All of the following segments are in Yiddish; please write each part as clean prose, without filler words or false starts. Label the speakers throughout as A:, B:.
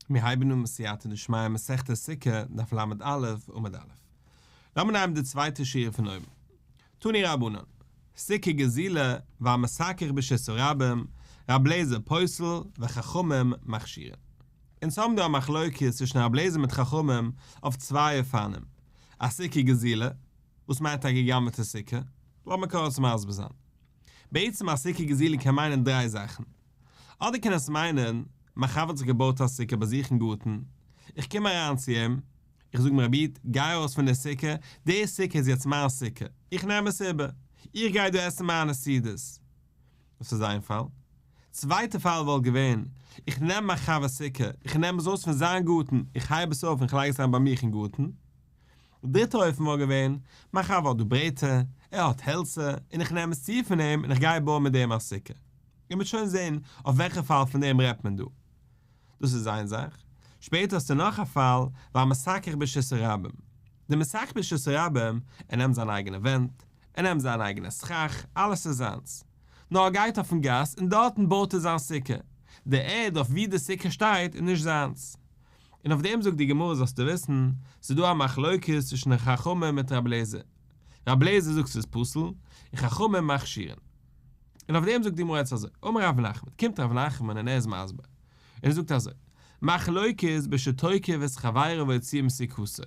A: מיר הייבן אן בסייעתא דשמיא מסכת סוכה, דף ל"א, עמוד א'. לאמיר נעמען די צווייטע שורה פון אויבן. תנו רבנן, סוכה גזולה והמסכך ברשות הרבים, ר' אליעזר פוסל וחכמים מכשירין. אונז האבן דא א מחלוקת צווישן ר' אליעזר מיט חכמים אויף צוויי אופנים. א סוכה גזולה, וואס מיינט א גע'גנב'עטע סוכה? לאמיר קורץ מסביר זיין. בעצם א סוכה גזולה קען מיינען דריי זאכן. אדער קען עס מיינען, מיין חבר האט זיך געבויט א סוכה ביי זיך אין גארטן, איך קום אריין צו אים, איך זאג אים רבי איד, גיי ארויס פון די סוכה, די סוכה איז יעצט מיין סוכה, איך נעם עס איבער, איך גיי דא עסן מיינע סעודות. דאס איז איין פאל. צווייטע פאל וואלט געווען, איך נעם מיין חבר'ס סוכה, איך נעם עס ארויס פון זיין גארטן, איך הייב עס אויף און איך לייג עס אריין ביי מיך אין גארטן. דריטע אופן וואלט געווען, מיין חבר האט דא ברעטער, ער האט העלצער, און איך נעם עס צו פון אים און איך גיי בויען מיט דעם א סוכה. איר מוזט שוין זען אויף וועלכע פאל פון דעם רעדט מען דא. דאס איז איין זאך. שפעטער האסטו נאך א פאל, והמסכך ברשות הרבים. דער מסכך ברשות הרבים, ער נעמט זיין אייגענע ווענט, ער נעמט זיין אייגענע סכך, אלעס איז זיינס. נאר ער גייט אויפן גאס און דארטן בויט ער זיין סוכה. די ערד אויף ווי די סוכה שטייט איז נישט זיינס. און אויף דעם זאגט די גמרא זאלסטו וויסן, ס'איז דא א מחלוקת צווישן די חכמים מיט רבי אליעזר. רבי אליעזר זאגט ס'איז פסול, און חכמים מכשירין. און אויף דעם זאגט די גמרא יעצט אזוי, אמר רב נחמן, קומט רב נחמן און ער איז מסביר, און ער זאגט אזוי, מחלוקת בשתוקף את חברו והוציאו מסוכתו.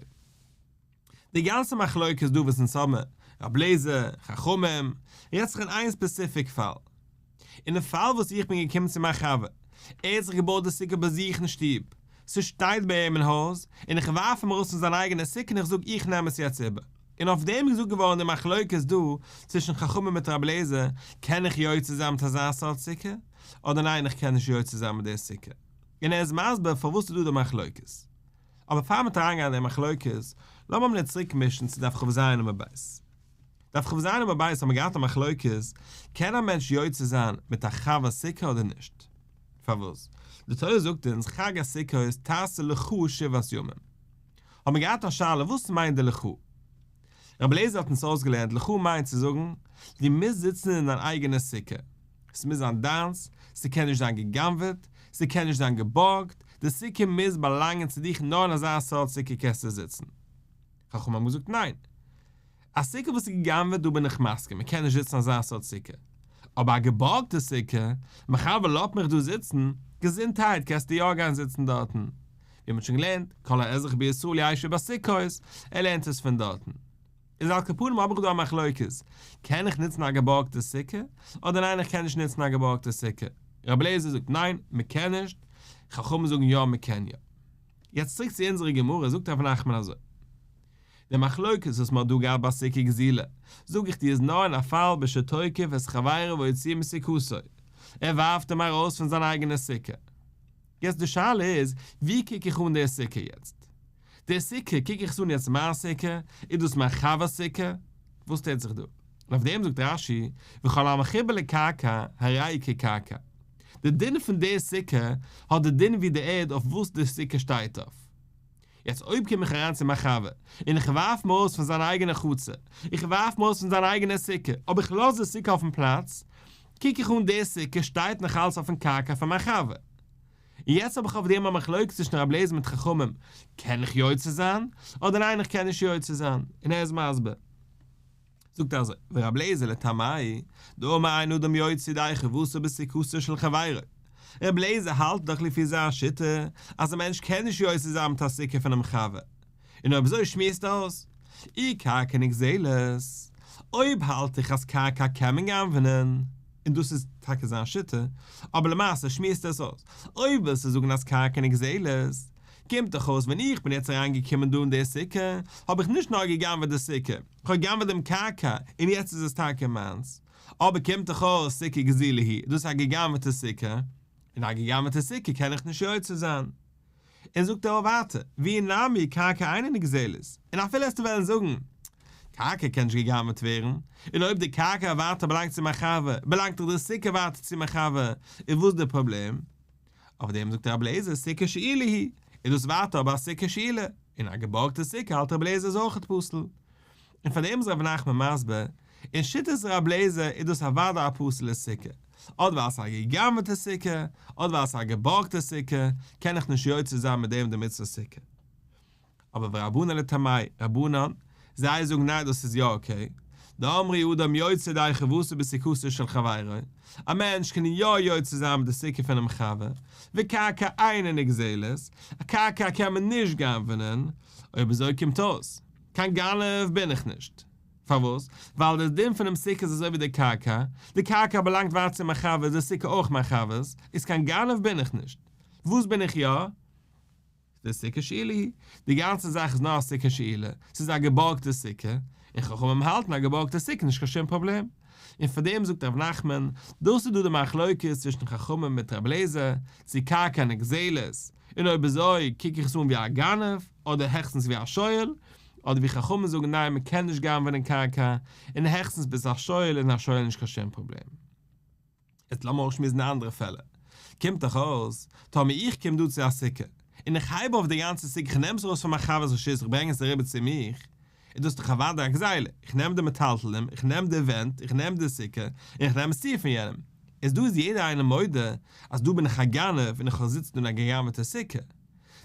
A: די גאנצע מחלוקת דא וואס אונז האבן, רב לעזער, חכמים, רעדט זיך אין איין specific פאל. אין די פאל וואס איך בין געקומען צו מיין חבר, ער האט זיך געבויט די סוכה ביי זיך אין שטוב, ס'שטייט ביי אים אין הויז, און איך ווארף אים ארויס פון זיין אייגענע סוכה און איך זאג איך נעם עס יעצט איבער. און אויף דעם איז געזאגט געווארן די מחלוקת דא צווישן חכמים מיט רבי אליעזר, קען איך יוצא זיין מיט אזא סארט סוכה, אדער ניין איך קען נישט יוצא זיין מיט די סוכה. און ער איז מסביר פארוואס איז דא די מחלוקת. אבער פאר מ'וועט אריינגיין אין די מחלוקת, לאמיר מיר צוריק מישן צו דף כ"ז עמוד ב'. דף כ"ז עמוד ב' האבן מיר געהאט א מחלוקת, קען א מענטש יוצא זיין מיט א חבר'ס סוכה אדער נישט? פארוואס? די תורה זאגט אונז חג הסוכות תעשה לך שבעת ימים. האבן מיר געהאט א שאלה וואס מיינט די לך? רבי אליעזר האט אונז אויסגעלערנט לך מיינט צו זאגן, דו מוזט זיצן אין דיין אייגענע סוכה. ס'מוז זיין דיינס, ס'קען נישט זיין גע'גנב'עט, ס'קען נישט זיין געבארגט, די סוכה מוז באלאנגען צו דיך נאר אין אזא סארט סוכה קענסטו זיצן. חכמים האבן געזאגט ניין. א סוכה וואס איז גע'גנב'עט דא בין איך מסכים מען קען נישט זיצן אזא סארט סוכה. אבער א געבארגטע סוכה, מיין חבר לאזט מיך דא זיצן, געזונטהייט קענסטו יא גיין זיצן דארטן. ווי מ'האט שוין געלערנט, כל האזרח בישראל ישבו בסוכות, ער לערנט עס פון דארטן. איז על כל פנים האב איך דא א מחלוקת, קען איך נוצן א געבארגטע סוכה, אדער ניין איך קען נישט נוצן א געבארגטע סוכה? רבי אליעזר זאגט ניין, מען קען נישט, חכמים זאגן יא מען קען יא. יעצט צוריק צו אונזערע גמרא, זאגט רב נחמן אזוי, די מחלוקת וואס מען האט דא געהאט ביי סוכה גזולה, זאג איך דיר איז נאר אין א פאל בשתוקף את חברו והוציאו מסוכתו, ער ווארפט אים ארויס פון זיין אייגענע סוכה. יעצט די שאלה איז, ווי קוק איך אן די סוכה יעצט? די סוכה, קוק איך עס אן יעצט מיין סוכה? איז דאס מיין חבר'ס סוכה? וואס טוט זיך דא? און אויף דעם זאגט רש"י, וכל המחובר לקרקע הרי הוא כקרקע. די דין פון די סוכה האט די דין ווי די ערד אויף וואס די סוכה שטייט אויף. יעצט אויב קום איך אריין צו מיין חבר, און איך ווארף אים ארויס פון זיין אייגענע חצר, איך ווארף אים ארויס פון זיין אייגענע סוכה, אבער איך לאז די סוכה אויפן פלאץ, קוק איך אן די סוכה שטייט נאך אלץ אויפן קרקע פון מיין חבר. און יעצט האב איך אויף דעם א מחלוקת צווישן רבי אליעזר מיט חכמים, קען איך יוצא זיין, אדער ניין איך קען נישט יוצא זיין, און ער איז מסביר. זאגט ער אזוי, ורבי אליעזר לטעמיה, דאמר אין אדם יוצא ידי חובתו בסוכתו של חברו. רבי אליעזר האלט דאך לפי זיין שיטה, אז א מענטש קען נישט יוצא זיין מיט א סוכה פונעם חבר. און אויב אזוי שמועסט אויס, אי קרקע נגזלת, אויב האלט איך אז קרקע קען מען גנב'נען, און דאס איז טאקע זיין שיטה, אבער למעשה שמועסט עס אויס, אויב ווילסטו זאגן אז קרקע נגזלת, קומט דאך אויס ווען איך בין יעצט אריין געקומען דא אין די סוכה, האב איך נישט נאר גע'גנב'עט די סוכה, איך האב גע'גנב'עט דעם קרקע, און יעצט איז עס טאקע מיינס. אבער קומט דאך אויס סוכה גזולה היא, דאס איז א גע'גנב'עטע סוכה, און א גע'גנב'עטע סוכה קען איך נישט יוצא זיין. און זאגט ער ווייטער, ואי נמי קרקע אינה נגזלת, און אפילו עסטו וועלן זאגן, קרקע קען נישט גע'גנב'עט ווערן, און אויב די קרקע ווייטער באלאנגט צו מיין חבר, באלאנגט דאך די סוכה ווייטער צו מיין חבר, איז וואס די פראבלעם? אויף דעם זאגט רבי אליעזר סוכה שאולה היא, איז דאס ווייטער אבער א סוכה שאולה, און א געבארגטע סוכה האלט רבי אליעזר איז אויכעט פסול. און פאר דעם איז רבי נחמן מסביר, אין שיטת רבי אליעזר איז דאס אוודאי א פסול'ע סוכה. אדער ווייל ס'איז א גע'גנב'עטע סוכה, אדער ווייל ס'איז א געבארגטע סוכה, קען איך נישט יוצא זיין מיט דעם די מצוות סוכה. אבער ורבנן לטעמייהו, רבנן, זיי זאגן ניין דאס איז יא okay, דאמרי אדם יוצא ידי חובתו בסוכתו של חברו, א מענטש קען יא יוצא זיין מיט די סוכה פונעם חבר, וקרקע אינה נגזלת, א קרקע קען מען נישט גנב'נען, אויב אזוי קומט אויס, קיין גנב בין איך נישט. פארוואס? ווייל די דין פונעם סוכה איז אזוי ווי די קרקע, די קרקע באלאנגט ווייטער צו מיין חבר איז די סוכה אויך מיין חבר'ס, איז קיין גנב בין איך נישט. וואס בין איך יא? די סוכה שאולה היא, די גאנצע זאך איז נאר א סוכה שאולה, ס'איז א געבארגטע סוכה, און חכמים האלטן א געבארגטע סוכה נישט קיין שום פראבלעם. און פאר דעם זאגט ר' נחמן, דאס איז דא די מחלוקת צווישן חכמים מיט ר' אליעזר, צו קרקע נגזלת, און אויב אזוי קוק איך עס אן ווי א גנב, אדער העכסטנס ווי א שואל, אדער ווי חכמים זאגן ניין מען קען נישט גנב'נען קרקע, און העכסטנס ביסט א שואל און א שואל נישט קיין שום פראבלעם. יעצט לאמיר אויך שמועסן די אנדערע פעלער. קומט דאך אויס, טאמער איך קום דא צו א סוכה, און איך הייב אויף די גאנצע סוכה, איך נעם עס ארויס פון מיין חבר'ס רשות, איך ברענג עס אריבער צו מיך, איז דאס דאך אוודאי א גזילה, איך נעם די מטלטלים, איך נעם די ווענט, איך נעם די סוכה, און איך נעם עס צו פון יענעם. איז דא איז יעדער איינער מודה אז דא בין איך א גנב און איך האב זיצן אין א גע'גנב'עטע סוכה.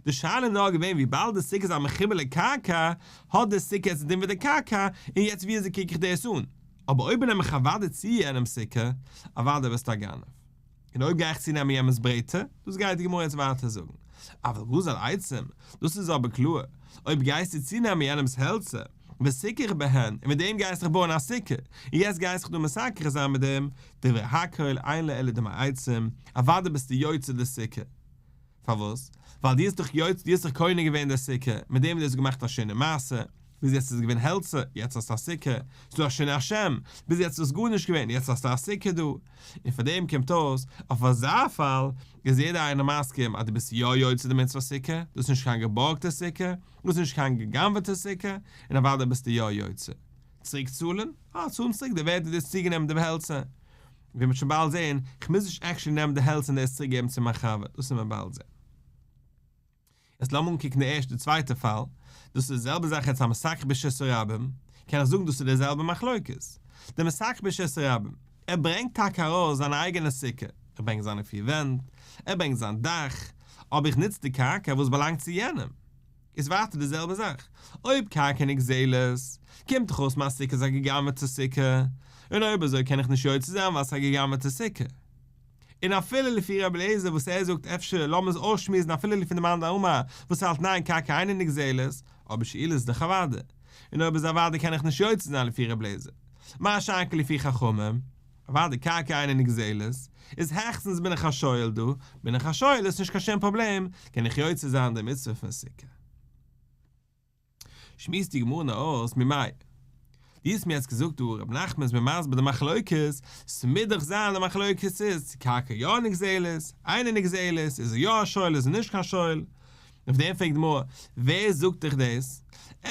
A: די שאלה איז נאר געווען וויבאלד די סוכה איז א מחובר לקרקע, האט די סוכה יעצט א דין ווי די קרקע, און יעצט ווי אזוי קוק איך דאס אן? אבער אויב נעם איך אוודאי צו יענעמ'ס סוכה, אוודאי ביסטו א גנב. און אויב גיי איך צונעמען יענעמ'ס ברעטער, דאס גייט די גמרא יעצט ווייטער זאגן. אבל גזל עצים, דאס איז אבער קלאר, אויב גייסטו צונעמען יענעמ'ס העלצער, וסיכך בהן, און מיט דעם גייסטו דיך בויען א סוכה, און יעצט גייסט דיך דא מסכך זיין מיט דעם, דברי הכל אין לו אלא דמי עצים, אוודאי ביסטו יוצא די סוכה. פארוואס? ווייל דו האסט דאך יוצא, דו האסט דאך קונה געווען די סוכה, מיט דעם וואס דו האסט געמאכט א שינוי מעשה, ביז יעצט איז עס געווען העלצער, יעצט האסטו א סוכה, ס'איז דא א שינוי השם, ביז יעצט איז עס גארנישט געווען, יעצט האסטו א סוכה דא. און פאר דעם קומט אויס, אויף אזא פאל, איז יעדער איינער מסכים אז דו ביסט יא יוצא די מצוה סוכה, דאס איז נישט קיין געבארגטע סוכה, דאס איז נישט קיין גע'גנב'עטע סוכה, און אוודאי ביסטו יא יוצא. צוריק צאלן? אה, צאלן צוריק די ווערד וואס דו האסט צוגענומען די העלצער. ווי מ'וועט שוין באלד זען, כ'מוז נישט actually נעמען די העלצער און דאס צוריק געבן צו מיין חבר, דאס וועט מען באלד זען. יעצט לאמיר אנקוקן די ערשטע צווייטע פאל, דאס איז די זעלבע זאך יעצט א מסכך ברשות הרבים, קען איך זאגן דאס איז די זעלבע מחלוקת. די מסכך ברשות הרבים, ער ברענגט טאקע ארויס זיין אייגענע סוכה, ער ברענגט זיינע פיר ווענט, ער ברענגט זיין דאך, אבער איך נוץ די קרקע וואס באלאנגט צו יענעם. איז ווייטער די זעלבע זאך, אויב קרקע נגזלת, קומט דאך אויס מיין סוכה איז א גע'גנב'עטע סוכה, און אויב אזוי קען איך נישט יוצא זיין ווייל ס'איז א גע'גנב'עטע סוכה. און אפילו לפי רבי אליעזר וואס ער זאגט אפשר לאמיר עס אויסשמועסן אפילו לפי די מאן דאמר וואס האלט ניין קרקע אינה נגזלת, אבער שאולה איז דאך אוודאי, און אויב איז אוודאי קען איך נישט יוצא זיין לפי רבי אליעזר. מה שאין כן לפי חכמים, אוודאי קרקע אינה נגזלת, איז העכסטנס בין איך א שואל דא, בין איך א שואל איז נישט קיין שום פראבלעם, קען איך יוצא זיין די מצוה פון סוכה. שמועסט די גמרא נאר אויס ממאי. דו האסט מיר יעצט געזאגט דא ר' נחמן איז מיר מסביר די מחלוקת, ס'מוז דאך זיין די מחלוקת איז צו קרקע יא נגזלת, אינה נגזלת, איז ער יא א שואל איז ער נישט קיין שואל. אויף דעם פרעגט די גמרא, ווער זאגט דיך דאס?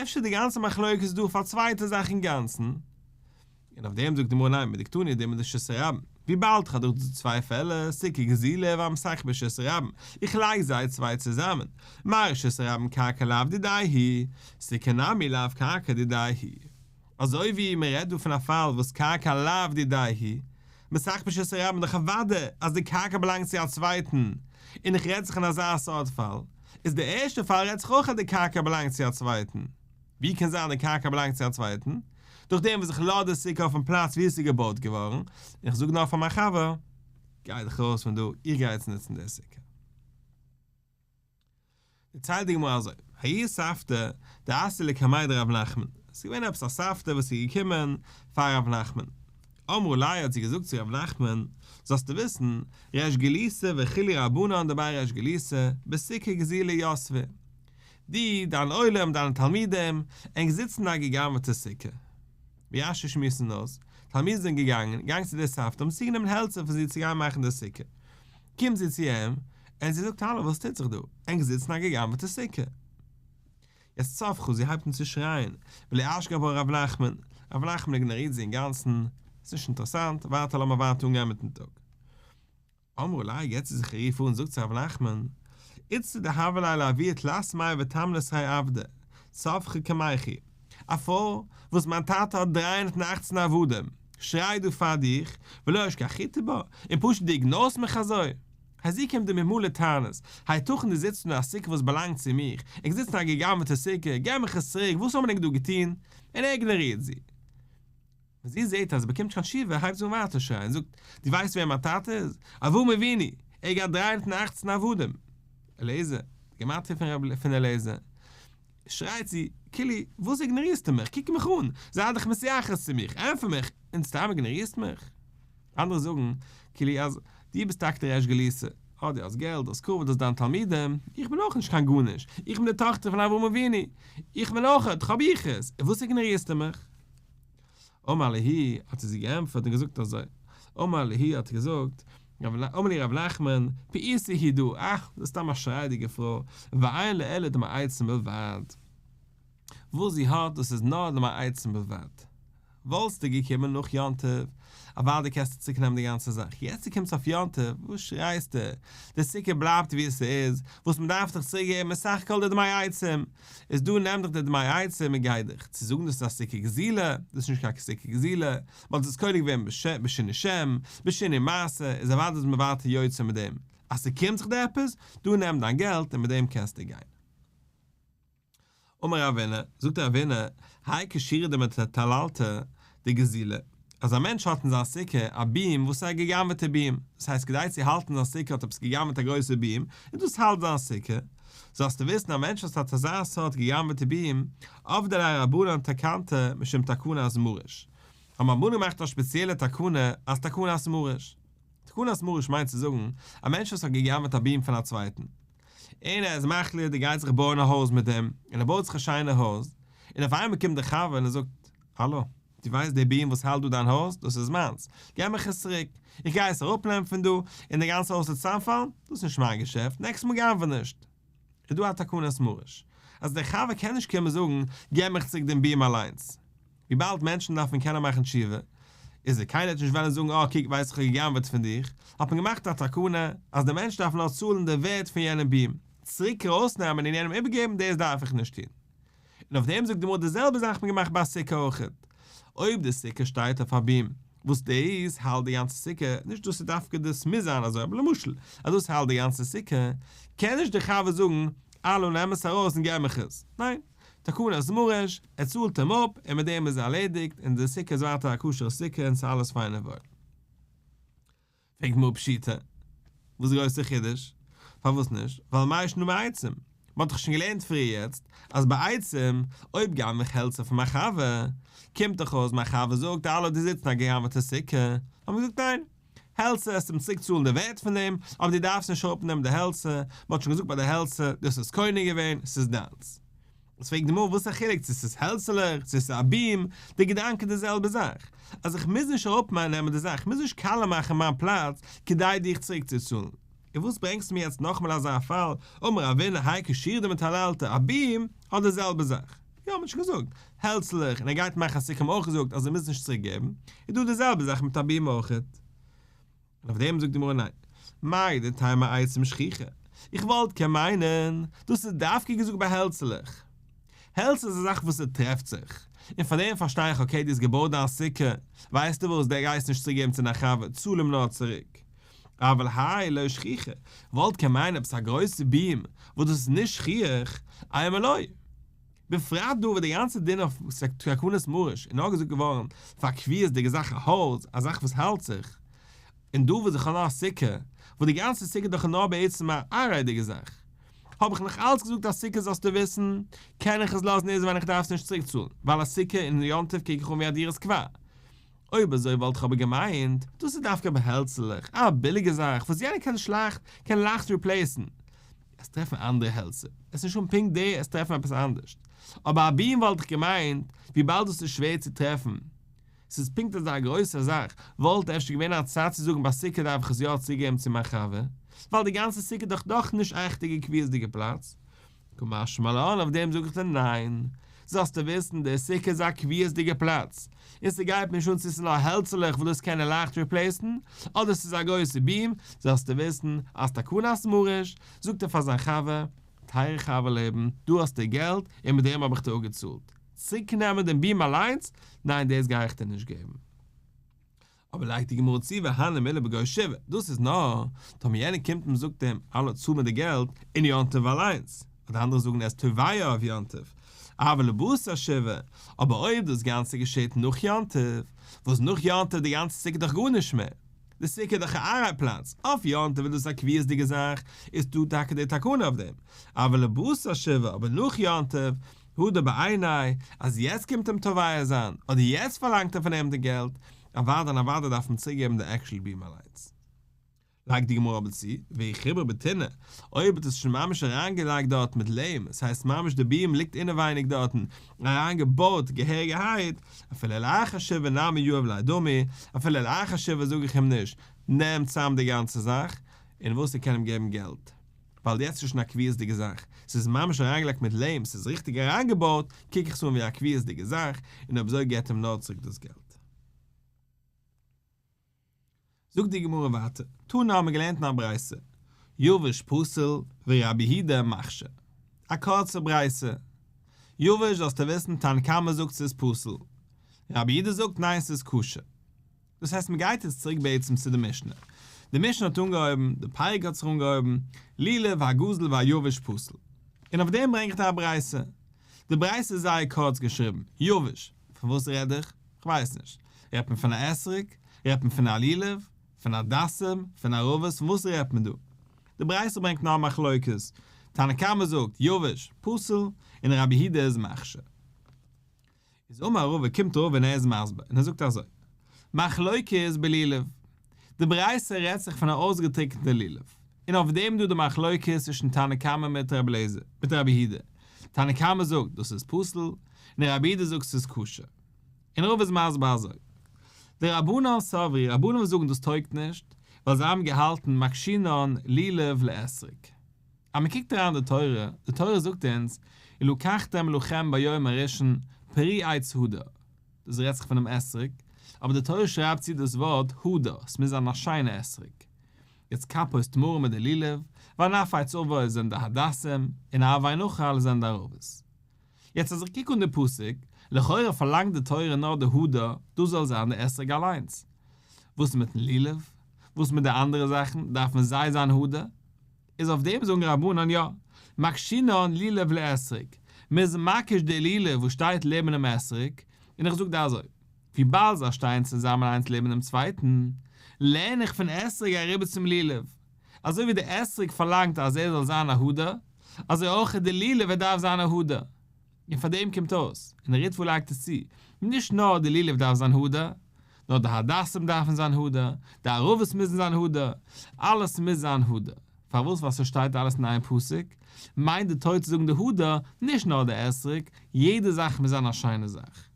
A: אפשר די גאנצע מחלוקת איז דא אויף א צווייטע זאך אינגאנצן? און אויף דעם זאגט די גמרא ניין מדקתני דומיא דרשות הרבים, וויבאלד כ'האב דאך דא צוויי פעלער, סוכה גזולה והמסכך ברשות הרבים, איך לייג זיי צוויי צוזאמען, מה רשות הרבים קרקע לאו דידיה היא, סוכה נמי לאו קרקע דידיה היא. אזוי ווי מען רעדט דא פון א פאל וואס קרקע לאו דידיה היא, מסכך ברשות הרבים דאך אוודאי אז די קרקע באלאנגט צו א צווייטן, און איך רעד זיך אין אזא סארט פאל, איז די ערשטע פאל רעדט זיך אויך אז די קרקע באלאנגט צו א צווייטן. ווי קען זיין די קרקע באלאנגט צו א צווייטן? דורך דעם וואס איך לאז די סוכה אויפן פלאץ ווי עס איז געבויט געווארן, און איך זאג נאר פאר מיין חבר, גיי דיך ארויס פון דא, איך גיי יעצט נוצן די סוכה. דערציילט די גמרא אזוי, ההיא סבתא דאתיא לקמיה דרב נחמן, עס איז געווען עפעס א סבתא וואס איז געקומען פאר רב נחמן, אמרה ליה האט זי געזאגט צו רב נחמן, זאלסטו וויסן, ריש גלותא וכולהו רבנן דבי ריש גלותא, בסוכה גזולה יתבי, דו, דיין עולם, דיינע תלמידים, ענק זיצן אין א געגנב'עטע סוכה. ווי רש"י שמועסן אויס, תלמידים זענען געגאנגען, געגאנגען צו דער סבתא, האבן צוגענומען העלצער פון זי צו גיין מאכן די סוכה. קומט זי צו אים, און זי זאגט, האלא, וואס טוט זיך דא? ענק זיצן אין א געגנב'עטע סוכה. יעצט צווחה, זי הייבט אן צו שרייען, ולא אשגח בה רב נחמן, רב נחמן איגנארירט זי אינגאנצן, ס'נישט אינטערעסאנט, ווייטער לאמיר ווייטער אנגיין מיטן טאג. אמרה ליה געט זי זיך א רוף אן זאגט צו רב נחמן, איתתא דהוה ליה לאבוה תלת מאה ותמנן סרי עבדי, צווחא קמייכו, א פרוי וואס מיין טאטע האט 318 עבדים, שריי דא פאר דיך, ולא אשכחיתו בה, און פשוט דו איגנארסט מיך אזוי? היי זי קומט דא מיט מלא טענות, היתכן דו זיצט אין א סוכה וואס באלאנגט צו מיך, איך זיץ אין א גע'גנב'עטע סוכה, געב מיך עס צוריק, וואס האבן ענק דא געטון? און ער איגנארירט זי. ווען זי זעט אז זי באקומט נישט קיין תשובה הייבט זי אן ווייטער שרייען, זאגט, דו ווייסט ווער מיין טאטע איז? אברהם אבינו! ער האט געהאט 318 עבדים! אליעזר, די גמטריא פון אליעזר, שרייט זי, כאילו, וואס איגנארירסטו מיך? קוק מיך אן! זיי דיך מתייחס צו מיך! ענטפער מיך! און סתם איגנארירסט מיך? אנדערע זאגן, כאילו אז דו ביסט טאקע דער ריש גלותא, אה דו האסט געלט, דו האסט כבוד, דו האסט דיין תלמידים, איך בין אויך נישט קיין גארנישט, איך בין די טאכטער פון אברהם אבינו, איך בין אויך, איך האב יחוס, און וואס איגנארירסטו מיך? אמר להו, האט ער זי געענטפערט און געזאגט אזוי, אמר להו האט ער געזאגט, אמר להו רב נחמן, פעיתא היא דא, אה, דאס איז סתם א שרייעדיגע פרוי, ואין לה אלא דמי עצים בלבד. וואס זי האט דאס איז נאר דמי עצים בלבד. וואלסטו געקומען נאך יום טוב, אוודאי קענסטו צוריק נעמען די גאנצע זאך, יעצט דו קומסט אויף יום טוב, וואס שרייסטו, די סוכה בלייבט ווי עס איז, וואס מען דארף דיך צוריק געבן איז סך הכל די דמי עצים, איז דא נעם דיך די דמי עצים און גיי דיך, צו זאגן דאס איז א סוכה גזילה, דאס איז נישט קיין סוכה גזילה, מען האט עס קונה געווען בשינוי שם, בשינוי מעשה, איז אוודאי איז מען ווייטער יוצא מיט דעם, אז ס'קומט זיך דיר עפעס, דא נעם דיין געלט און מיט דעם קענסטו גיין. אמר רבינא, זאגט רבינא, האי כשורא דמטללתא דגזילה, אז א מענטש האט אין זיין סוכה א ביעם וואס איז א גע'גנב'עטע ביעם, דאס הייסט כדי צו האלטן זיין סוכה האט ער עפעס גע'גנב'עט א גרויסע ביעם, און דאס האלט זיין סוכה, זאלסטו וויסן א מענטש וואס האט אזא סארט גע'גנב'עטע ביעם, עבדי ליה רבנן תקנתא משום תקנת מריש, האבן רבנן געמאכט א שפעציעלע תקנה אז תקנת מריש. תקנת מריש מיינט צו זאגן, א מענטש וואס האט גע'גנב'עט א ביעם פון א צווייטן, און ער איז מחליט ער גייט זיך בויען א הויז מיט דעם, און ער בויט זיך א שיינע הויז, און אויף איינמאל קומט דער חבר און ער זאגט, האלא, דו ווייסט די ביעם וואס האלט דא דיין הויז, דאס איז מיינס, געב מיך עס צוריק, איך גיי עס אראפנעמען פון דא, און די גאנצע הויז וועט צוזאמפאלן, דאס איז נישט מיין געשעפט, נעקסט מאל גנב'ע נישט. איז דא א תקנת מריש, אז דער חבר קען נישט קומען זאגן, געב מיך צוריק דעם ביעם אליינס. וויבאלד מענטשן דארפן קענען מאכן תשובה, איז ער קיינער וועט נישט וועלן זאגן אה קוק ווייסט איך האב גע'גנב'עט פון דיך, האט מען געמאכט א תקנה אז דער מענטש דארף נאר צאלן די ווערד פון יענעם ביעם, צוריק ארויסנעמען און יענעם איבערגעבן דאס דארף איך נישט טון. און אויף דעם זאגט די גמרא די זעלבע זאך האט מען געמאכט ביי א סוכה אויכעט, אויב די סוכה שטייט אויף א ביעם וואס דאס האלט די גאנצע סוכה, נישט דאס איז דווקא דאס מוז זיין אזוי אבער למשל אז דאס האלט די גאנצע סוכה, קען נישט דער חבר זאגן אלא נעם עס ארויס און געב מיך עס, ניין, תקנת מריש, ער צאלט אים אפ און מיט דעם איז ער ערלעדיגט און די סוכה איז ווייטער א כשר'ע סוכה און ס'איז אלעס פיין און וואויל. פרעגט גמרא פשיטא, וואס איז די גרויסע חידוש? פארוואס נישט? ווייל מאי שנא מעצים? מ'האט דאך שוין געלערנט פריער יעצט אז ביי עצים, אויב גנב איך העלצער פון מיין חבר, קומט דאך אויס מיין חבר זאגט אלא דו זיצט אין א געגנב'עטע סוכה, האט מען געזאגט ניין, העלצער עסט אים צוריק צאלן די ווערט פון דעם, אבער דו דארפסט נישט אראפנעמען די העלצער, מ'האט שוין געזאגט ביי די העלצער, דו האסט עס קונה געווען, ס'איז דיינס. איז פרעגט די גמרא וואס איז א חילוק צו ס'איז העלצעלעך צו ס'איז א ביעם, די געדאנק איז די זעלבע זאך, אז איך מוז נישט אראפנעמען די זאך, איך מוז נישט קאלע מאכן מיין פלאץ כדי דיך צוריק צו צאלן. און וואס ברענגסטו מיר יעצט נאכאמאל אזא פאל, אמר רבינא האי כשורא דמטללתא, א ביעם האט די זעלבע זאך. יא מ'האט שוין געזאגט, העלצלעך, און ער גייט מאכן א סוכה האבן אויך געזאגט אז ער מוז נישט צוריק געבן, איז דא די זעלבע זאך מיט א ביעם אויכעט. און אויף דעם זאגט די גמרא ניין, מהו דתימא עצים שכיחי, איך וואלט קען מיינען, דאס איז דווקא געזאגט ביי העלצלעך, העלצער איז א זאך וואס ס'טרעפט זיך, און פאר דעם פארשטיי איך okay דו האסט געבויט דיין סוכה, ווייסטו וואס, דו גייסט נישט צוריק געבן צו דיין חבר, צאל אים נאר צוריק. אבל האי לא שכיחי, וואלט קען מיינען עפעס א גרויסע ביעם וואס דאס איז נישט שכיח, אימא לא. בפרט דא וואס די גאנצע דין אויף תקנת מריש איז נאר געזאגט געווארן פאר קביעות'דיגע זאך א הויז, א זאך וואס האלט זיך, און דא וואס איך האב נאר א סוכה, וואס די גאנצע סוכה איז דאך נאר בעצם א עראי'דיגע זאך, האב איך נאך אלץ געזאגט אז סוכה זאלסטו וויסן, קען איך עס לאזן איז ווען איך דארף עס נישט צוריק צאלן, ווייל א סוכה אין יום טוב קוק איך אן ווי א דירת קבע. אויב אזוי וואלט איך אבער געמיינט, דאס איז דווקא ביי העלצעלעך, א ביליגע זאך וואס יענער קען שלייכט קען לייכט replace ן, עס טרעפן אנדערע העלצער, עס איז נישט אן פונקט די, עס טרעפן עפעס אנדערשט. אבער א ביעם וואלט איך געמיינט, וויבאלד דאס איז שווער צו טרעפן, ס'איז פונקט אזא גרויסע זאך, וואלט אפשר געווען א צד צו זאגן ביי סוכה דארף איך עס יא צוגעבן צו מיין חבר, ווייל די גאנצע סוכה איז דאך דאך נישט עכטיגע קביעות'דיגע פלאץ. קא משמע לן, אויף דעם זאג איך דיר ניין. זאלסטו וויסן, די סוכה איז א קביעות'דיגע פלאץ, און ס'גייט מיר נישט אן צו ס'איז נאר העלצעלעך וואס דאס קען ער לייכט replace ן, אדער ס'איז א גרויסע ביעם, זאלסטו וויסן אז תקנת מריש, זאגט ער פאר זיין חבר, טייערע חבר לעבן, דא האסטו געלט, און מיט דעם האב איך דיר אפגעצאלט. צוריקנעמען דעם ביעם אליינס? ניין דאס גיי איך דיר נישט געבן. אבער לייגט די גמרא צו והני מילי בגו שבעה, דאס איז נאר טאמער יענער קומט און זאגט אים האלא צאל מיר די געלט אין יום טוב אליינס, אדער אנדערע זאגן ער איז תובע אויף יום טוב, אבל לבתר שבעה, אבער אויב דאס גאנצע געשעט נאך יום טוב, וואס נאך יום טוב די גאנצע סוכה דאך גארנישט מער, די סוכה איז דאך א עראי פלאץ, אויף יום טוב איז דאס א קביעות'דיגע זאך, איז דא טאקע די תקנה אויף דעם, אבל לבתר שבעה, אבער נאך יום טוב, הדר בעיניה, אז יעצט קומט אים תובע זיין, אדער יעצט פארלאנגט ער פון אים די געלט, אוודאי און אוודאי דארף מען צוריק געבן די עקשעל ביעם אליינס. לייגט די גמרא אבער צו, ואי חיברה בטינא, אויב האט עס שוין ממש אריינגעלייגט דארט מיט ליים, עס הייסט ממש די ביעם ליגט אינעווייניג דארטן, אריינגעבויט געהעריגערהייט, אפילו לאחר שבעה נמי יהיב ליה דמי, אפילו לאחר שבעה זאג איך אים נישט, נעם צאם די גאנצע זאך, און וואס ער קען אים געבן געלט. ווייל יעצט איז שוין א קביעות'דיגע זאך, ס'איז ממש אריינגעלייגט מיט ליים, ס'איז ריכטיג אריינגעבויט, קוק איך עס אן ווי א קביעות'דיגע זאך, און אויב אזוי געבט אים נאר צוריק דאס געלט. זאגט די גמרא ווייטער, תנא האבן מיר געלערנט אין א ברייתא, יבש פסול ורבי יהודה מכשיר. א קורצע ברייתא. יבש זאלסטו וויסן תנא קמא זאגט ס'איז פסול, רבי יהודה זאגט ניין ס'איז כשר. דאס הייסט מ'גייט יעצט צוריק בעצם צו די משנה. די משנה האט אנגעהויבן, די פרק האט זיך אנגעהויבן, לולב הגזול והיבש פסול. און אויף דעם ברענג איך דיר א ברייתא. די ברייתא איז זייער קורץ געשריבן, יבש, פון וואס רעד איך? כ'ווייס נישט. רעדט מען פון א אתרוג? רעדט מען פון א לולב? פון הדסים? פון ערבות? פון וואס רעדט מען דא? די ברייתא ברענגט נאר א מחלוקת, תנא קמא זאגט, יבש, פסול, און רבי יהודה איז מכשיר. איז אמר רבא, קומט רבא און ער איז מסביר, און ער זאגט אזוי, מחלוקת בלולב, די ברייתא רעדט זיך פון א אויסגעטריקענטע לולב, און אויף דעם דא די מחלוקת צווישן תנא קמא מיט רבי אליעזר, מיט רבי יהודה, תנא קמא זאגט דאס איז פסול, און רבי יהודה זאגט ס'איז כשר. און רבא איז מסביר אזוי, דרבנן סברי, רבנן וואס זאגן דאס טויגט נישט, ווייל זיי האבן געהאלטן מקשינן לולב לאתרוג. אז מען קוקט אריין די תורה, די תורה זאגט אונז, ולקחתם לכם ביום הראשון פרי עץ הדר, דאס רעדט זיך פונעם אתרוג, אבער די תורה שרייבט צו דאס ווארט הדר, עס מוז זיין א שיינע אתרוג. יעצט כפות תמרים איז די לולב, וענף עץ עבות זענען די הדסים, און ערבי נחל זענען די ערבות. יעצט אז איך קוק אן די פסוק, לכאורה פארלאנגט די תורה נאר די הדר, דאס זאל זיין די אתרוג אליינס. וואס איז מיטן לולב? וואס מיט די אנדערע זאכן, דארפן זיי זיין הדר? איז אויף דעם זאגן רבנן יא, מקשינן לולב לאתרוג, מ'איז מקיש די לולב וואס שטייט לעבן דעם אתרוג, און איך זאג דיר אזוי, וויבאלד זיי שטייען צוזאמען איינס לעבן דעם צווייטן, לערן איך פון אתרוג אריבער צום לולב, אזוי ווי די אתרוג פארלאנגט אז ער זאל זיין א הדר, אזוי אויך די לולב ער דארף זיין א הדר. און פאר דעם קומט אויס, און די ריטב"א לייגט עס צו, נישט נאר די לולב דארף זיין הדר, נאר די הדסים דארפן זיין הדר, די ערבות מוזן זיין הדר, אלעס מוז זיין הדר. פארוואס? ווייל ס'שטייט אלעס אין איין פסוק, מיינט די תורה צו זאגן די הדר, נישט נאר די אתרוג, יעדע זאך מוז זיין א שיינע זאך.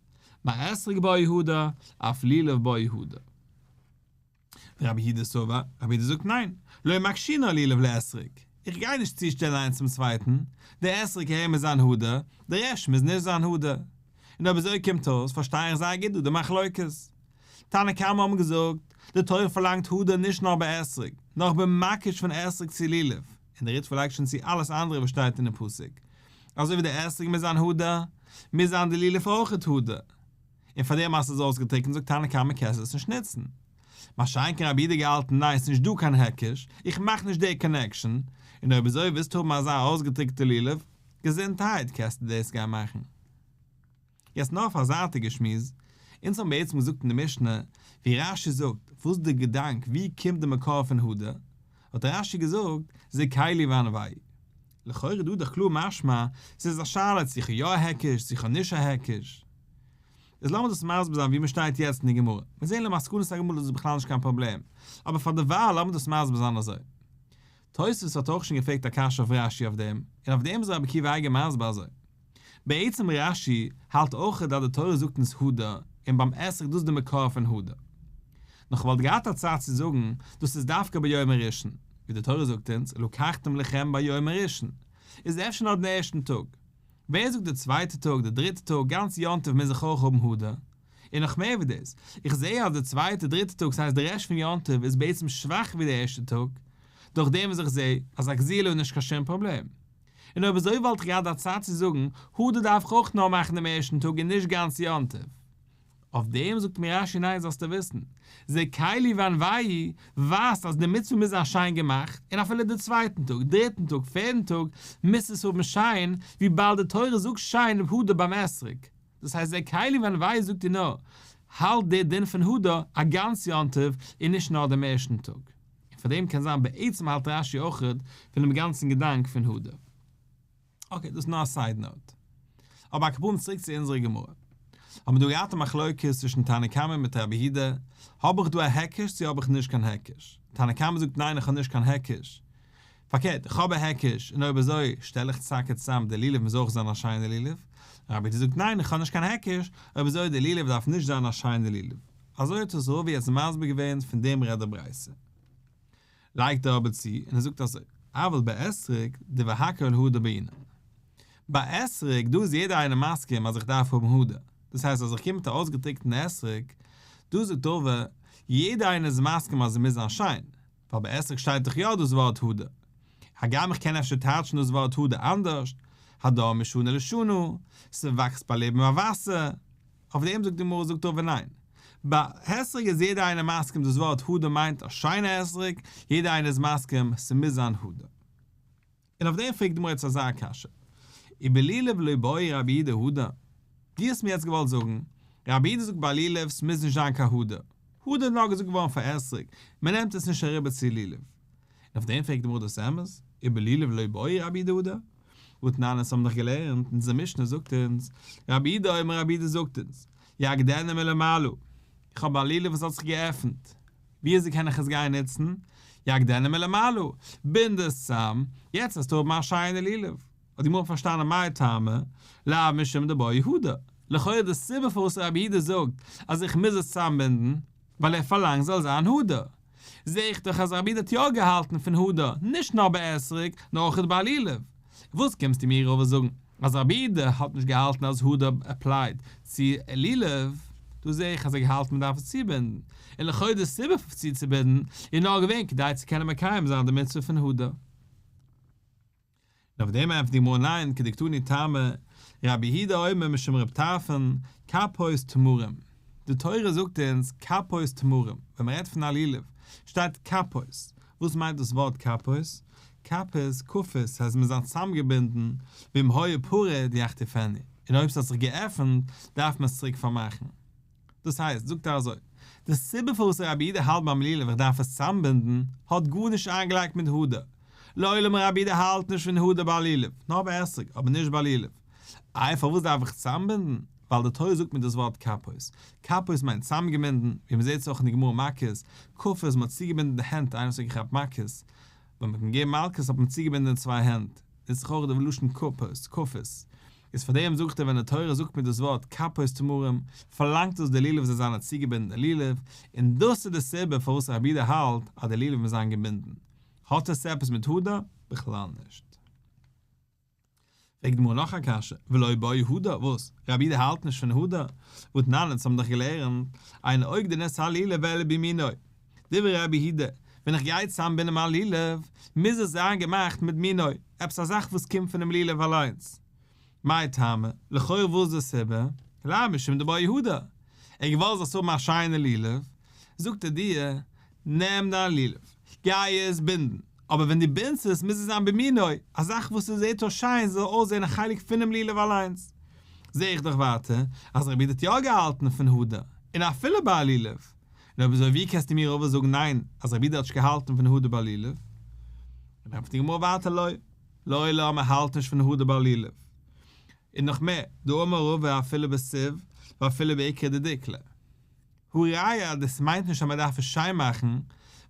A: מה אתרוג בעי הדר, אף לולב בעי הדר. ורבי יהודה סבר, רבי יהודה זאגט ניין, לא מקשינן לולב לאתרוג, איך גיי נישט צושטעלן איינס צום צווייטן, דער אתרוג ער מוז זיין הדר, דער רעשט מוז נישט זיין הדר. און אויב אזוי קומט אויס פארשטיי איך זייער גוט דא די מחלוקת. תנא קמא האבן געזאגט, די תורה פארלאנגט הדר נישט נאר ביי אתרוג, נאר איך בין מקיש פון אתרוג צו לולב, און דער ריטב"א לייגט שוין צו אלעס אנדערע וואס שטייט אינעם פסוק. אזוי ווי דער אתרוג מוז זיין הדר, מוז זיין די לולב אויכעט הדר. און פאר דעם אז ס'איז אויסגעטריקנט זאגט תנא קמא קענסט עס נישט נוצן. מה שאין כן רבי יהודה געהאלטן ניין ס'נישט דא קיין היקש, איך מאך נישט די connection, און אויב אזוי ווילסטו האבן אזא אויסגעטריקנטע לולב, געזונטהייט קענסטו דאס גיין מאכן. יעצט נאר פאר א זייטיגע שמועס, אונז האבן בעצם געזאגט אין די משנה, ווי רש"י זאגט, וואס איז די געדאנק ווי קומט די מקור פון הדר, האט רש"י געזאגט, זכהו וענווהו. לכאורה דא דאך קלאר משמע, ס'איז א שאלה צו איך האב יא א היקש צו איך האב נישט א היקש. איז לאמיר דאס מסביר זיין ווי מ'שטייט יעצט אין די גמרא. מיר זעהן למסקנת הגמרא דאס איז בכלל נישט קיין פראבלעם. אבער פאר דערווייל לאמיר דאס מסביר זיין אזוי. תוספות האט אויך שוין געפרעגט א קשיא אויף רש"י אויף דעם, און אויף דעם איז רבי עקיבא אייגער מסביר אזוי. בעצם רש"י האלט אויך אז די תורה זאגט אונז הדר, און ביים אתרוג דאס איז די מקור פון הדר. נאר כ'וואלט געהאט א צד צו זאגן דאס איז דווקא ביום הראשון, ווי די תורה זאגט אונז ולקחתם לכם ביום הראשון, איז אפשר נאר דעם ערשטן טאג. ווער זאגט די צווייטע טאג, די דריטע טאג, גאנץ יום טוב מוז איך אויך האבן הדר? און נאך מער ווי דאס, איך זעה אז די צווייטע דריטע טאג ס'הייסט די רעשט פון יום טוב איז בעצם שוואכער ווי די ערשטע טאג, דורך דעם וואס איך זעה אז א גזילה איז נישט קיין שום פראבלעם. און אויב אזוי וואלט איך געהאט א צד צו זאגן, הדר דארף איך אויך נאר מאכן דעם ערשטן טאג און נישט גאנץ יום טוב. אויף דעם זאגט מיר רש"י ניין זאלסטו וויסן, זה קלי ואנוהו ווייזט אז די מצוה מוז זיין שיין געמאכט, און אפילו די צווייטן טאג, דריטן טאג, פערדן טאג, מוז עס האבן שיין, וויבאלד די תורה זאגט שיין הדר ביים אתרוג. דאס הייסט זה קלי ואנוהו זאגט דיר נאר, האלט די דין פון הדר א גאנץ יום טוב און נישט נאר דעם ערשטן טאג. און פאר דעם קען זיין בעצם האלט רש"י אויכעט פונעם גאנצן געדאנק פון הדר. אקעי, דאס איז נאר א side note. אבער על כל פנים צוריק צו אונזערע גמרא. האבן מיר דא געהאט א מחלוקת צווישן תנא קמא מיט רבי יהודה, האב איך דא א היקש צו האב איך נישט קיין היקש? תנא קמא זאגט ניין איך האב נישט קיין היקש. פארקערט, איך האב א היקש, און אויב אזוי שטעל איך טאקע צוזאם די לולב מוז אויך זיין א שיינע לולב. רבי יהודה זאגט ניין איך האב נישט קיין היקש, אויב אזוי די לולב דארף נישט זיין א שיינע לולב. אזוי האט עס רבא יעצט מסביר געווען פון דעם רעדט די ברייתא. לייגט ער אבער צו און ער זאגט אזוי, אבל באתרוג דברי הכל הדר בעינן. ביי אתרוג, דא איז יעדער איינער מסכים אז איך דארף האבן הדר, דאס הייסט אז איך קום מיט א אויסגעטריקענטן אתרוג, דא זאגט רבא, יעדער איינער איז מסכים אז עס מוז זיין שיין, ווייל ביי אתרוג שטייט דאך יא דאס ווארט הדר. הגם איך קען אפשר טייטשן דאס ווארט הדר אנדערשט, הדר משנה לשנה, ס'וואקסט ביי לעבן א וואסער. אויף דעם זאגט די גמרא זאגט רבא ניין. ביי אתרוג איז יעדער איינער מסכים דאס ווארט הדר מיינט א שיינע אתרוג, יעדער איינער איז מסכים ס'מוז זיין הדר. און אויף דעם פרעגט די גמרא יעצט אזא קשיא, ובלולב לא בעי רבי יהודה הדר? דו האסט מיר יעצט געוואלט זאגן, רבי יהודה זאגט ביי לולב ס'מוז נישט זיין קיין הדר, הדר איז נאר געזאגט געווארן פאר אתרוג, מ'נעמט עס נישט אריבער צו לולב. און אויף דעם פרעגט די גמרא דאס אמת? ובלולב לא בעי רבי יהודה הדר? והתנן אונז האבן דאך געלערנט, אונזער משנה זאגט אונז, רבי יהודה אומר רבי יהודה זאגט אונז, יאגדנו מלמעלה, איך האב א לולב וואס האט זיך געעפנט, ווי אזוי קען איך עס גיין נוצן? יאגדנו מלמעלה, בינד עס צאם, יעצט וועסטו האבן א שיינע לולב. האט די גמרא פארשטאנען מאי טעמא, לאו משום דבעי הדר. לכאורה די סיבה פארוואס רבי יהודה זאגט אז איך מוז עס צאמבינדן, ווייל ער פארלאנגט זאל זיין הדר. זע איך דאך אז רבי יהודה האט יא געהאלטן פון הדר, נישט נאר ביי אתרוג, נאר אויך ביי לולב. וואס קומסטו מיר אבער זאגן אז רבי יהודה האט נישט געהאלטן אז הדר apply ט צו לולב? דא זע איך אז ער האט געהאלטן מען דארף עס צובינדן, און לכאו' די סיבה פאר צוצובינדן איז נאר געווען כדי צו קענען מקיים זיין די מצוה פון הדר. און אויף דעם ענטפערט די גמרא ניין, כדקתני טעמא, רבי יהודה אומר משום רב טרפון, כפות תמרים. די תורה זאגט אונז כפות תמרים, ווען מען רעדט פון א לולב, שטייט כפות, וואס מיינט דאס ווארט כפות? כפות, כפות, ס'הייסט מ'איז צוזאמגעבינדן, ואם היה פרוד יחטיפנו, און אויב ס'האט זיך געעפנט, דארף מען עס צוריק פארמאכן. דאס הייסט, זאגט ער אזוי, די סיבה פארוואס רבי יהודה האלט ביים לולב איך דארף עס צוזאמבינדן, האט גארנישט איינגעלייגט מיט הדר. לעולם רבי יהודה האלט נישט פון הדר ביי לולב, נאר ביי אתרוג, אבער נישט ביי לולב. איי פארוואס דארף איך צוזאמבינדן? ווייל די תורה זאגט מיר דאס ווארט כפות. כפות מיינט צוזאמגעבינדן, ווי מען זעט עס אויך אין די גמרא מכות, כפות מען האט צוגעבינדן די הענט איינער וואס האט געכאפט מכות, ווען מען האט אים געגעבן מלקות האט מען צוגעבינדן די צוויי הענט, דאס איז אויך די לשון כפות, כפות. איז פאר דעם זאגט ער ווען די תורה זאגט מיר דאס ווארט כפות תמרים, פארלאנגט דאס די לולב זאל זיין א צוגעבינדענע לולב, און דאס איז די סיבה פארוואס רבי יהודה האלט אז די לולב מוז זיין געבינדן. האט עס עפעס מיט הדר? בכלל נישט. פרעגט די גמרא נאך א קשיא, ולא בעי הדר, וואס? רבי יהודה האלט נישט פון הדר? והתנן אונז האבן דאך געלערנט, אין אוגדין את הלולב אלא במינו. דברי רבי יהודה, ווען איך גיי צוזאמבינדן מיין לולב, מוז עס זיין געמאכט מיט מינו, עפעס א זאך וואס קומט פונעם לולב אליינס. מאי טעמא, לכאורה וואס איז די סיבה? לאו משום דבעי הדר. ער האט געוואלט זאלסט האבן א שיינע לולב, זאגט ער דיר, נעם דיין לולב, גיי עס בינדן, אבער ווען דו בינדסט עס מוז עס זיין במינו, א זאך וואס עס זעט אויס שיין זאל אויסזען א חלק פונעם לולב אליינס. זע איך דאך ווייטער אז רבי יהודה האט יא געהאלטן פון הדר, און אפילו ביי א לולב. און אויב אזוי ווי קענסטו מיר אבער זאגן ניין אז רבי יהודה האט נישט געהאלטן פון הדר ביי לולב? און ענטפערט די גמרא ווייטער לא, לעולם ער האלט נישט פון הדר ביי לולב. און נאך מער, דאמר רבא אפילו בסיב ואפילו בעיקרא דדיקלא. הא ראיה אז דאס מיינט נישט אז מען דארף עס שיין מאכן,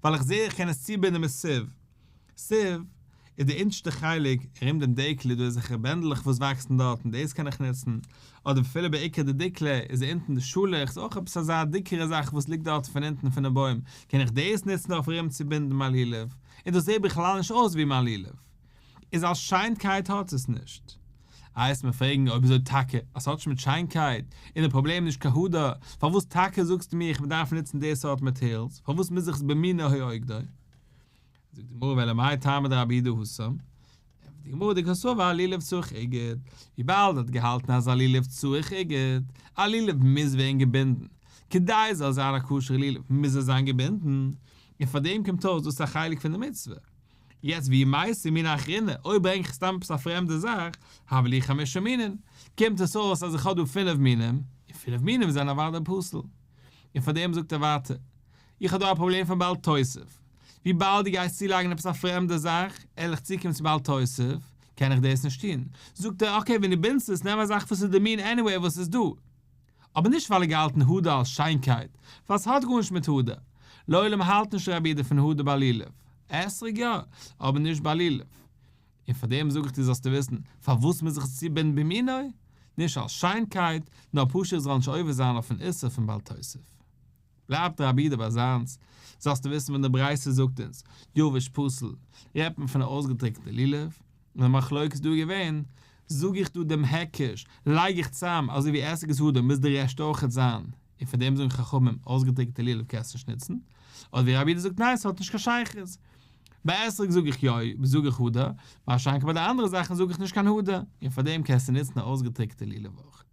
A: ווייל איך זע איך קען עס צובינדן מיט סיב. סיב איז די אונטערשטע חלק ארום דעם דקל איז דא אזעלכע בענדלעך וואס וואקסן דארטן דאס קען איך נוצן, אדער אפילו בעיקרא דדיקלא איז אונטן די שאלעכץ אויך עפעס אזא דיקערע זאך וואס ליגט דארט פון אונטן פונעם בוים קען איך דאס נוצן אויף ארום צו בינדן מיין לולב, און דאס זעט בכלל נישט אויס ווי מיין לולב. איז אלס שיינקייט האט עס נישט. איי עסט מיר פרעגן אויב אזוי טאקע אז ס'האט נישט מיט שיינקייט און די פראבלעם נישט קיין הדר, פארוואס טאקע זאגסטו מיר איך דארף נוצן די סארט materials, פארוואס מוז איך עס במינו הוא אוגדו? זאגט די גמרא ואלא מאי טעמא דרבי יהודה התם, ענטפערט די די גמרא דקסבר לולב צריך אגוד, וויבאלד ער האט געהאלטן אז א לולב צריך אגוד, א לולב מוז ווערן געבינדן, כדי עס זאל זיין א כשר'ע לולב מוז עס זיין געבינדן, און פאר דעם קומט אויס דאס איז א חלק פון די מצוה. יעצט ואי מייתי מינא אחרינא, אויב ברענג איך סתם עפעס א פרעמדע זאך, הוו להו חמשה מינין, קומט עס אויס אז איך האב דא פינף מינים, און פינף מינים זענען אוודאי פסול. און פאר דעם זאגט ער ווייטער, איך האב דא א פראבלעם פון בל תוסיף, וויבאלד דו גייסט צולייגן עפעס א פרעמדע זאך, על איך צוקומען צו בל תוסיף, קען איך דאס נישט טון. זאגט ער, okay, ווען דו בינדסט עס, נעם א זאך וואס איז די מין anyway וואס איז דא. אבער נישט ווייל ער געהאלטן הדר אלס שיינקייט, ווייל ס'האט גארנישט מיט הדר. לעולם האלט נישט רבי יהודה פון הדר ביי לולב. אתרוג יא, אבער נישט ביי לולב. און פאר דעם זאג איך דיר זאלסטו וויסן, פארוואס מוז איך עס צובינדן במינו? נישט אלס שיינקייט, נאר פשוט איך זאל נישט עובר זיין אויפן איסור פון בל תוסיף. בלייבט רבי יהודה ביי זיינס, זאלסטו וויסן ווען די ברייתא זאגט אונז, יבש פסול, רעדט מען פון א אויסגעטריקענטע לולב, און די מחלוקת איז דא געווען, זאג איך דא דעם היקש, לייג איך צאם, אזוי ווי אתרוג איז הדר מוז די רעשט אויכעט זיין, און פאר דעם זאגן חכמים, אויסגעטריקענטע לולב קענסטו נישט נוצן, אדער ווי רבי יהודה זאגט ניין ס'האט נישט קיין שייכות, ביי אתרוג זאג איך יא, זאג איך הדר, מה שאין כן ביי די אנדערע זאכן זאג איך נישט קיין הדר, און פאר דעם קענסטו נוצן א אויסגעטריקענטע לולב אויכעט.